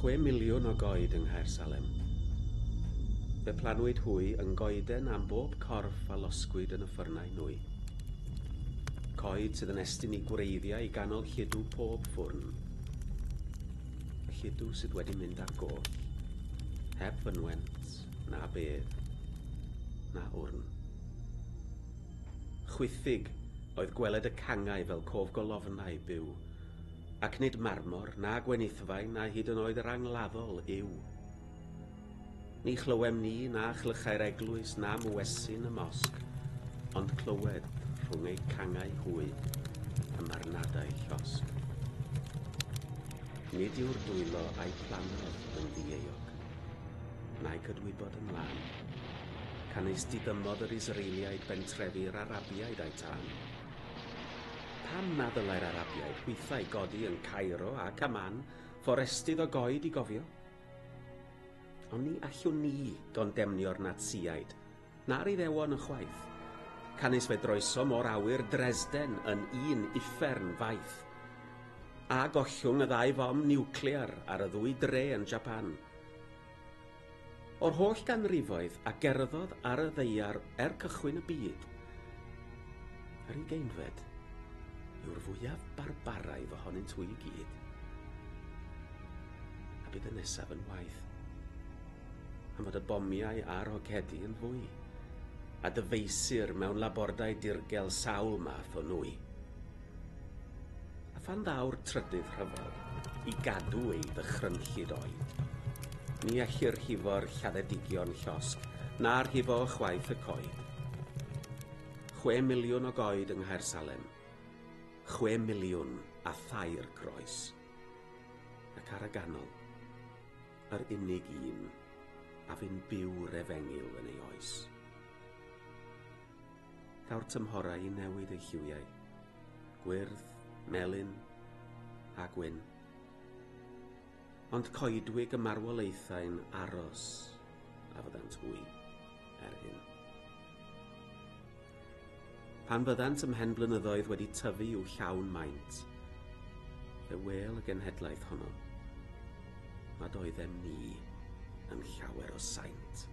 6,000,000 o goed yng Nghaersalem. Fe plannwyd hwy yn goeden am bob corff a losgwyd yn y ffyrnau nwy. Coed sydd yn estyn i gwreiddiau i ganol lludw pob ffwrn. Y lludw sydd wedi mynd ar goll, heb fynwent, na bedd, na wrn. Chwithig oedd gweled y cangau fel cof golofnau byw, ac nid marmor, na gwenithfaen, na hyd yn oed yr angladdol yw. Ni chlywem ni na chlychau'r eglwys na muezzin y mosg, ond clywed rhwng eu cangau hwy y marnadau llosg. Nid yw'r dwylo a'i plannodd yn ddieuog, na'i cydwybod yn lân. Canys diddymodd yr Israeliaid bentrefi'r Arabiaid a'u tân. Pam na ddylai'r Arabiaid hwythau godi yn Cairo ac Amman fforestydd o goed i gofio? Ond ni allwn ni gondemnio'r Natsïaid, na'r Iddewon ychwaith. Canys fe droesom o'r awyr Dresden yn un uffern faith. A gollwng y ddau fom niwclear ar y ddwy dre yn Japan. O'r holl ganrifoedd a gerddodd ar y ddaear er cychwyn y byd, yr ugeinfed yw'r fwyaf barbaraidd ohonynt hwy i gyd. A bydd y nesaf yn waeth, am fod y bomiau a'r rocedi yn fwy, a dyfeisir mewn labordai dirgel sawl math o nwy. A phan ddaw'r trydydd rhyfel i gadw ei ddychrynllyd oed, ni ellir rhifo'r lladdedigion llosg, na rhifo chwaith y coed. 6,000,000 o goed yng Nghaersalem, 6,003 croes. Ac ar y ganol, yr unig un a fu'n byw'r efengyl yn ei oes. Daw'r tymhorau i newid eu lliwiau, gwyrdd, melyn a gwyn. Ond coedwig y marwolaethau'n aros a fyddant hwy er hyn. Pan fyddant ymhen blynyddoedd wedi tyfu i'w llawn maint, fe wêl y genhedlaeth honno nad oeddem ni yn llawer o saint.